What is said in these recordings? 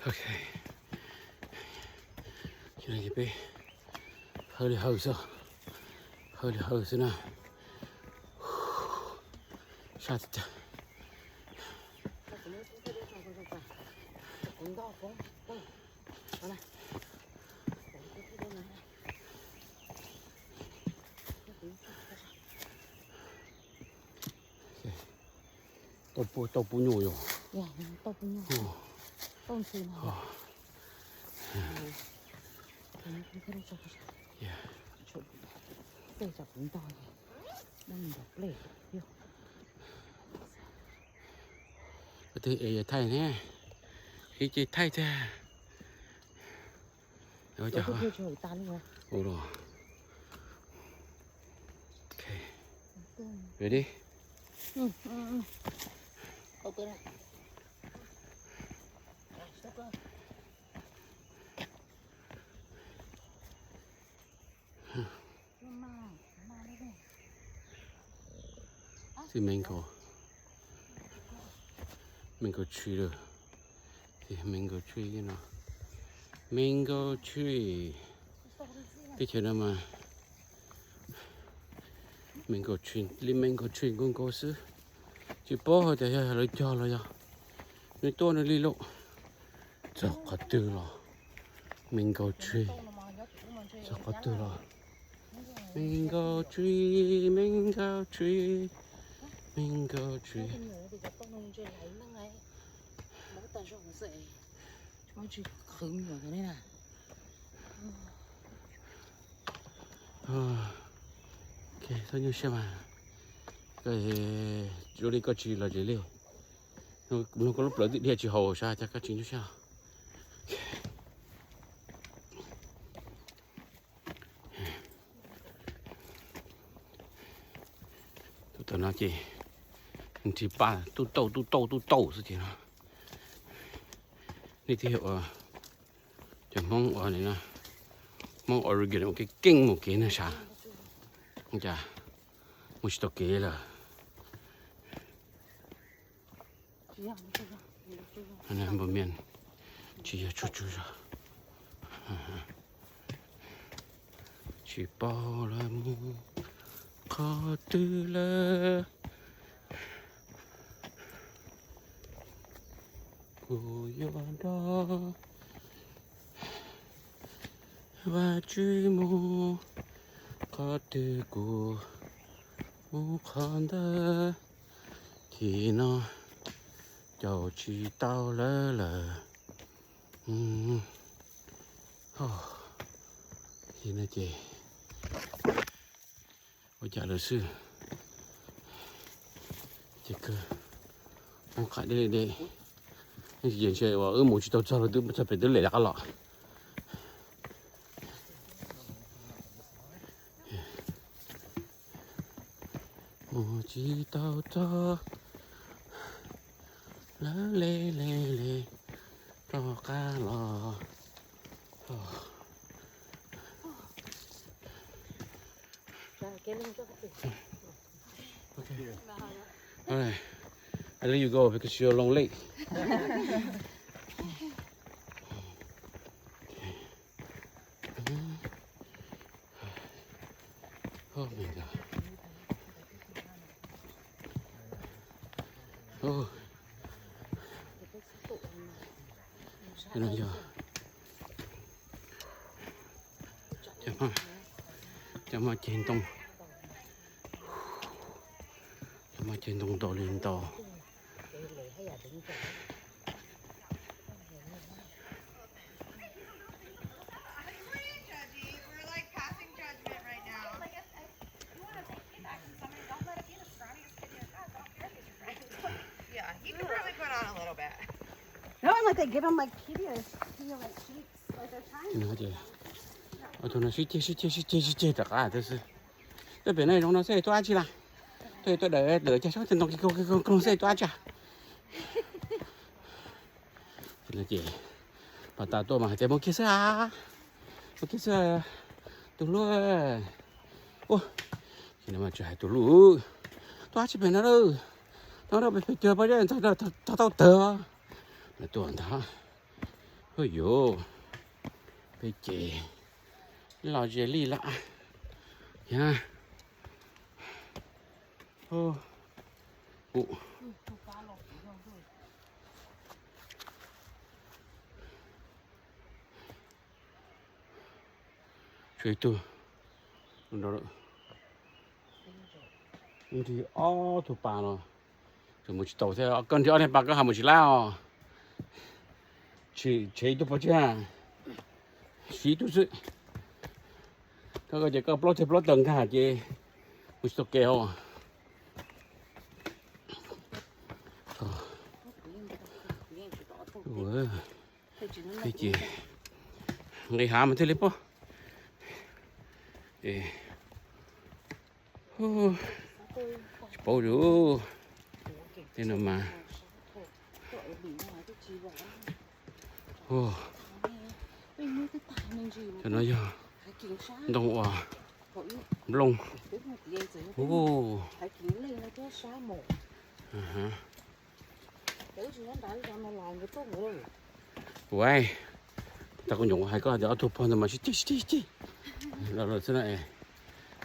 Ok, ces peb hawv li hawv xwb, hawv li hawv xwb na. Sab tiag tiag. Tau pub, tau pub nyuj yom. Twb es yog thaij ne, ib ce thaij tiag. Ua cas ua los. Ok. Ready? Xwb mango, mango tree lawm. Ces mango tree li no, mango tree. Teb chaws no mas mango tree li mango tree nkaus nkaus xwb. Tsis paub hais tias yog lawv cog los yog nws tuaj nws li lawm. Txog qhov twg los mango tree, txog qhov twg los mango tree, mango tree, mango tree. Ok, txhob nyuaj siab mas. Zoo li koj tsis los tsev li. Mloog koj lub plawv twb dhia tsis haum sas cas koj tsis nyuaj siab. Tus tom no ces nrhiav paj tub tauj tub tauj tub tauj xwb ces no. Nej twb yog ua cov Hmoob ua, Hmoob Oregon ua kev keej mus kev na sas, cas mus tsis tau kev lawm. Npau mias tsis yog tsuag tsuag zog. Tsis paub lawv mus qhov twg lawm. Kuv yuav nrog Vajtswv mus qhov twg kuv mus qhov ntawd. Tim no caum tsis tau lawv lawm. Tim no ces ua cas lawm xwb. Ces kawg mus qhov deb deb, yeej tsis ntshe uas wb mus tsis tau txog los twb txog pem twb lem rov qab los. Mus tsis tau txog, lawv le le le rov qab los. All right. I let you go because you're a long leg. Oh my God. Oh. Cov no yog, cov hmab, cov hmab ceg ntoo, cov hmab ceg ntoo ntau li ntau. Yeah, you can probably put on a little bit. No, and like they give them like Cheetos, you know, like shakes, like they're trying to. Tus no sib ceg sib ceg sib ceg sib ceg rov qab xwb. Tuaj pem no zoo no xwb tuaj dab tsi lawm? Tuaj tuaj dawm dawm ceg sab ceg ntoo kiag kiag xwb tuaj dab tsi? Ces pas tas tuaj mas hais tias mus kiag xwb a, mus kiag xwb tus hlub. Ua, ces no mas tsis hais tus hlub, tuaj dab tsi pem no lawm? No pem pem cuag pab zeb ntxog tau tawg. Lawv tuaj ntag. Hu yuv, peb ces los ze li lawm. Yog, tshuav ib tug, nrig ob tug pas los, mus tsis tau thiab. Koj nrig ob tug pas koj ho mus tsis lab os. Tshem ib tug pov tseg, siv ib tug xwb. Koj ces koj plaub teg plaub taw nkag ces mus tsis tau kev os. Peb ces nqis hav mas thiaj li paub. Tsis paub li tej no mas. Cov no yog ntoo uas nplooj. Ua, tas kuv nyuam qhuav hais koj tias ob tug pog ntawd mas sib ceg sib ceg sib ceg los lawm xwb na.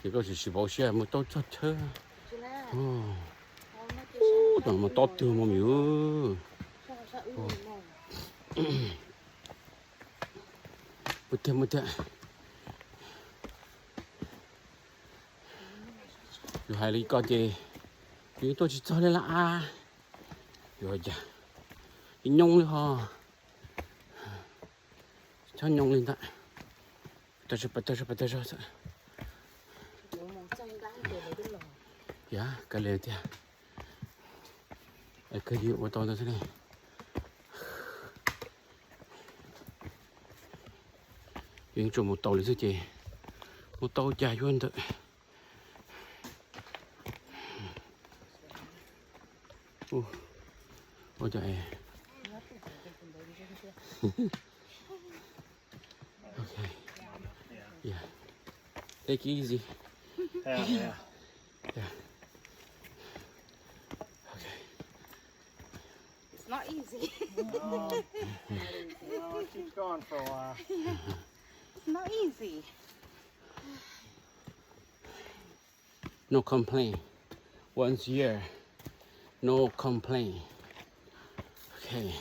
Ces koj tsis tsis vauv siab mus tau txog chaw. Mus tob twg mus me nyuam. Muaj tiag muaj tiag. Yus hais li ko ces yus tuaj tsis txog li lawm as. Yus hais cas, ib nyooj li ho, tsis txhob nyooj li ntawd. Pas tag zog, pas tag zog, pas tag zog xwb. Yog, kav liam tiag. Kawg yeej ua tau ntawd xwb ne. Yeej tsuas mus tau li xwb ces mus tau cas yuav ntawm. Ua cas, ok. Yeah. Take it easy. Yeah, yeah. Yeah. Okay. It's not easy. Well, it keeps going for a while. It's not easy. No complain. Once a year, no complain. Ok.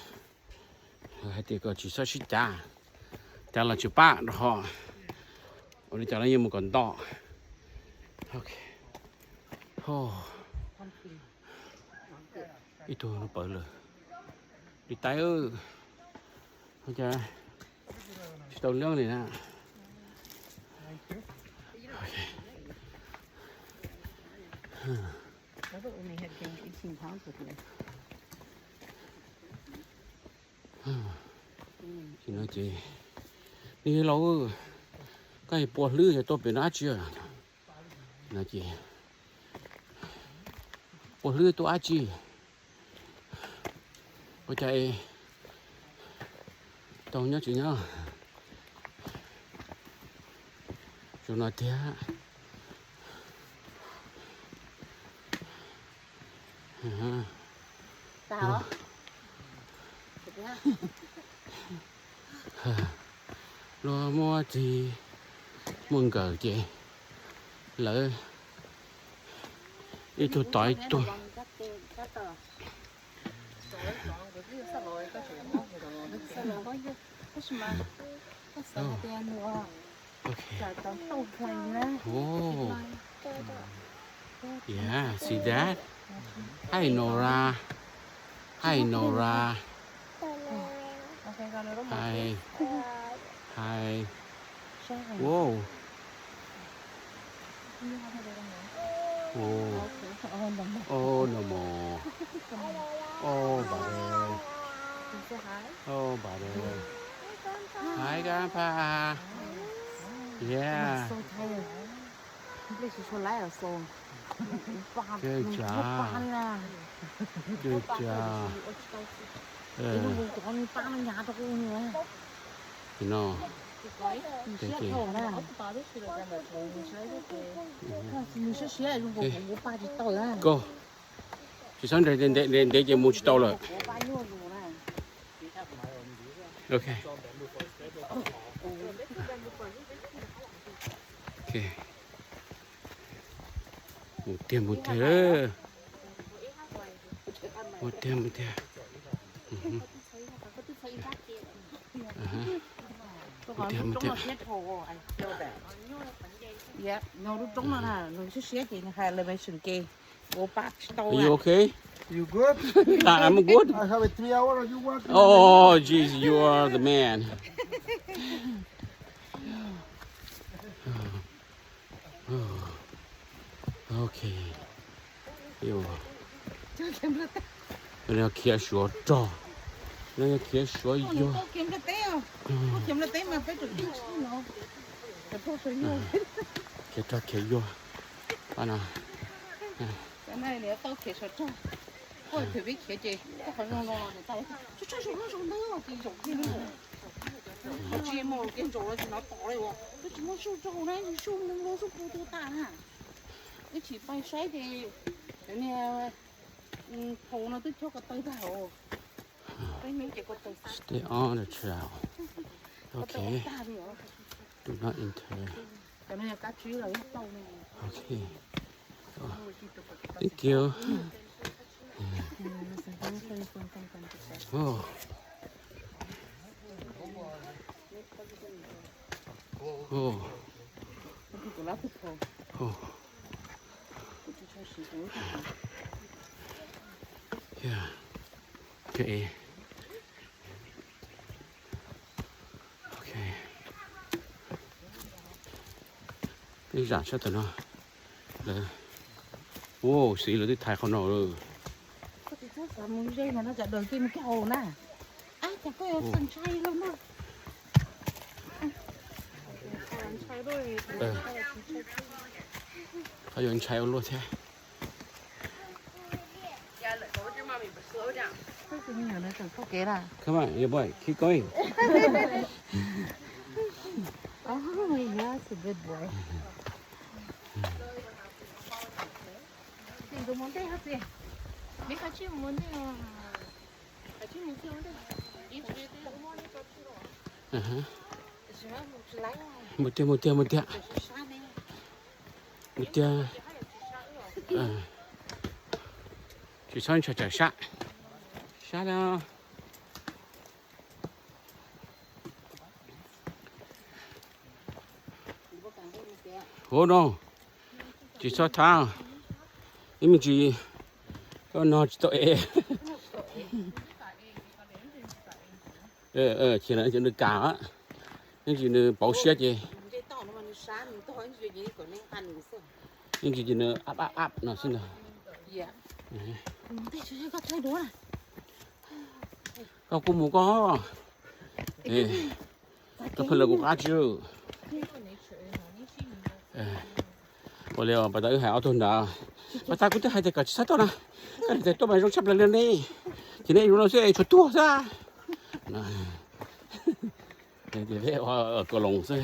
Hais tias kom tsis txhob sib cav, cav los tsis pab rau ho. Ua li cas los yeej mus kom nto. Ok. Ib tug no pawv lawm. Li taib, ua cas tsis tau leeb li na. Tsis no ces, niag laus, koj pua hlwb yog tuaj pem no dab tsi? No ces, pua hlwb tuaj dab tsi? Ua cas tau nyob tsis nyob zoo no tiag. Luag muaj txij muaj nkawm ces lawv ib tug tod ib tug. Ok. Oh. Yeah, see that? Hi, Nora. Hi, Nora. Hi. Hi. Whoa. Oh. Oh, no more. Oh, buddy. Oh, buddy. Hi, Grandpa. Yeah. Good job. Good job. No. Go. Tsis txhob nres ntev ces mus tsis tau lawm. Ok. Ok. Mus tiag mus tiag. Mus tiag mus tiag. Mus tiag mus tiag. Nws lub roob no na, nws siab siab ces nws hais elevation ke. Ua pa tsis tau. Are you okay? You good? I'm good. I have a three hour. Are you working? Oh, jeez, you are the man. Ok. Khiav suav rog, no yog khiav suav yuag. Khiav rog khiav yuag. Tsis muaj zug rau na, yus zug mus lub xub pus tu tas na. Wb tsis pais saib ces niag phau no twb chob ko taw tag os. Peb hnub ces ko taw tag. Stay on the trail. Ok. Do not enter. Cov no yog kab tsib los yog tau ne. Ok. Thank you. Oh. Oh. Oh. Yeah. Ok. Ok. Peb zam sab tom no. Lawv, ua, xwb lawv twb thaiv qhov no lawm. Koj tsis txhob xav mus ze ntawm no, sawv daws cia mus kiag hauv na. Ab, cas koj yuav xav ntshai los na. Qhov yuav ntshai ua luaj thiab. Come on, your boy, keep going. Oh, yes, a good boy. Mus ntej hov txiv. Mus tiag, mus tiag, mus tiag. Mus tiag. Tsis txhob ntshai tsam sab. Sab no. Ua no, tsis txhob thab. Ib me ntsis koj no tsis tau ev. Ces nws kam, ib ntsis nws pauv siab ces, ib ntsis ces nws ap ap ap no xwb ntag. Koj kuj mus koj. Koj pheej lawv kuv qab tsis. Ua li pas tas wb hais ob tug ntawd, pas tas kuv twb hais tias kom tsis txhob tuaj na, koj hais tias tuaj mas zoo tshaj plaws li ne, ces nej yuav no xwb es tshuav tuag xwb. Ces peb ua kaus loos xwb.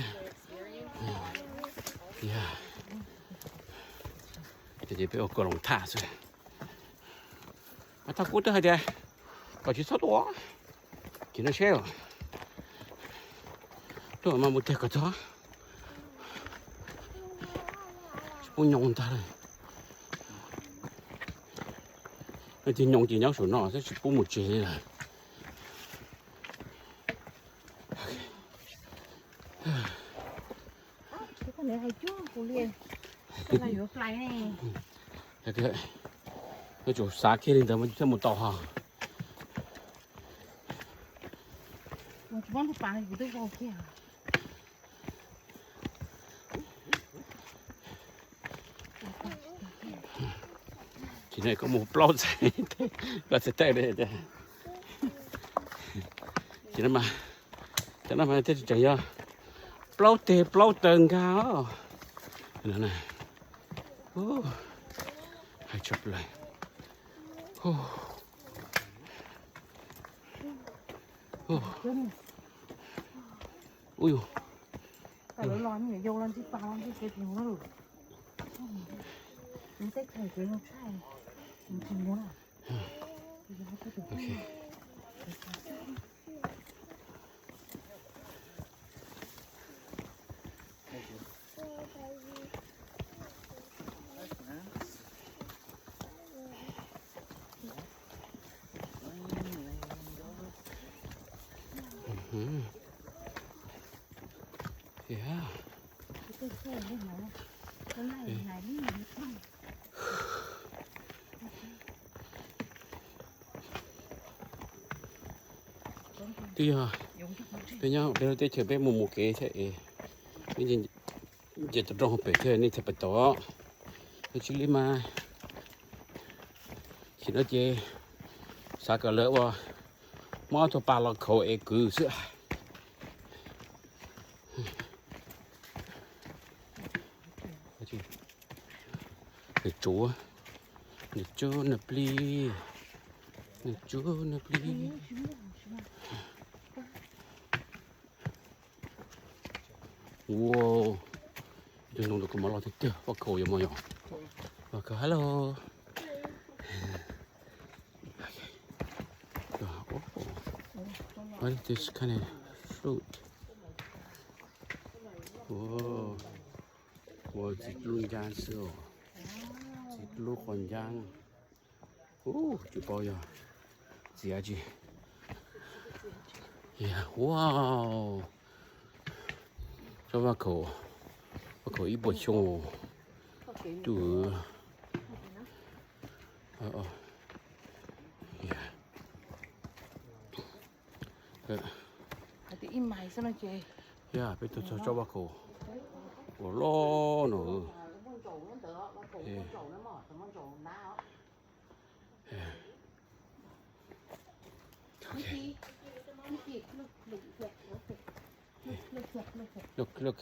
Ces peb ua kaus loos tham xwb. Pas tas kuv twb hais tias kom tsis txhob tuaj, ces no seb, tuaj mas mus tiag kom txog. Tsis pub nyoos ntag lawm. Tig nyoos ces nyob saum no xwb tsis pub mus tsev li lawm. Yuav tsum xav kiag li ntawd thiaj mus tau hos. Ces no koj mus plaub txhais, plaub txhais tawm li. Ces no mas, cov no mas thiaj tseem yog plaub teg plaub taw nkag os. Hais tshaj plaws. Ub, ub. Hm. Thiab. Twb yog peb nyob peb lub teb chaws peb mus mus kev thiab es peb nce tau rau pem thiab nej thiaj pais tau. Tsis li mas, sim no ces xav kom lawv ua mob tug pa los khaus es kwv xwb. Nws tsuav, nws tsuav nws plig, nws tsuav nws plig. Wow, tus noog tus kua muag loj tiag tiag, vaj khaus yog mas yog. Vaj khaus, hello. What is this kind of fruit? Wow, wow, txiv dlub ncab xwb os. Txiv dlub qos ncab. Ub, tsis paub yog txiv dab tsi. Wow, tsob vaj khaum, vaj khaum ib puas xyoo. Tus, yog peb tuaj txog tsob vaj khaum uas loj no. Okay. Look, look.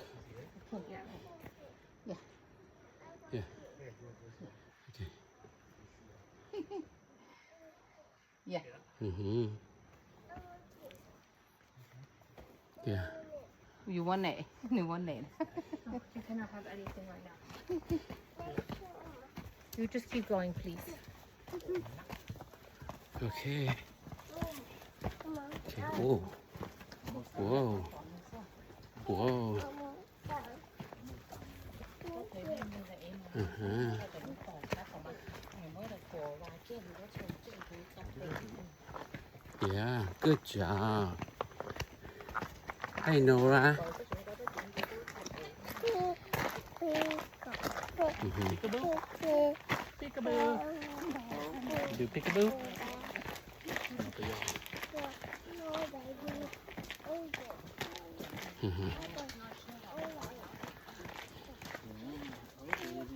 Yeah. Yeah. Okay. Yeah. Mm-hmm. Yeah. You want it? You want it? You cannot have anything right now. You just keep going, please. Okay. Okay. Whoa. Whoa. Whoa. Uh-huh. Yeah, good job. Hey, Nora. Mm-hmm. Peekaboo. Peekaboo. Do peekaboo. Mm-hmm.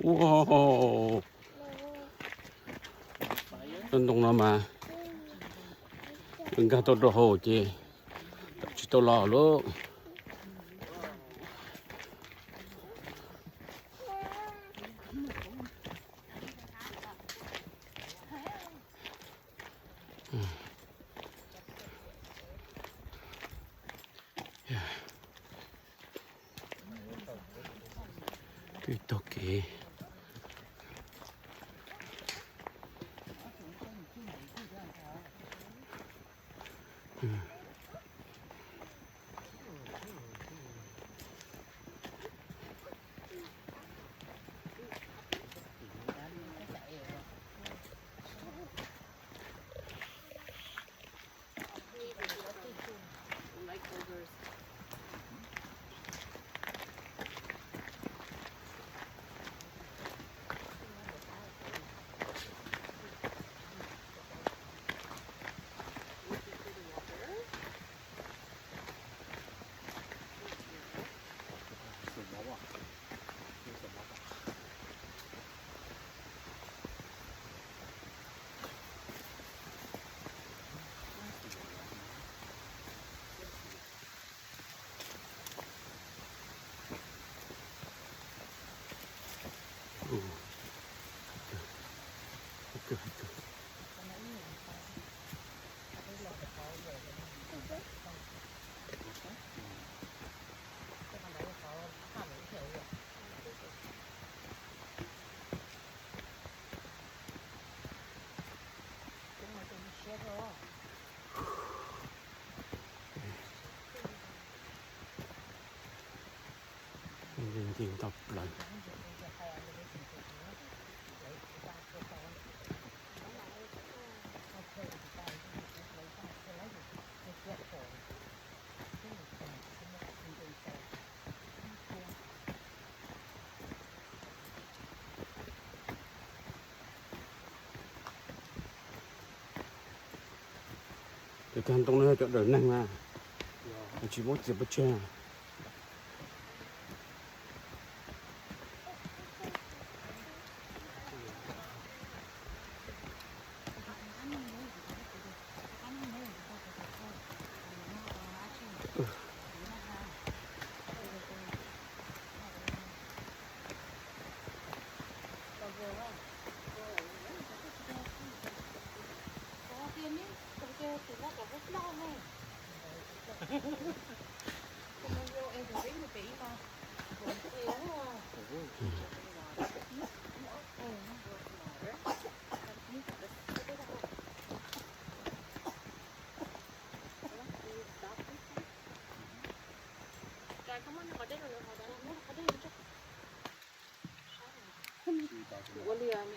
Wow. Lub ntoo no mas nkag tau rau hauv ces tsis tau los lawm. Peb taug kev. Nce ntau plaws. Cov kag ntoo no yog cov dawm neeg na, tsis muab txiav pov tseg. Ua li me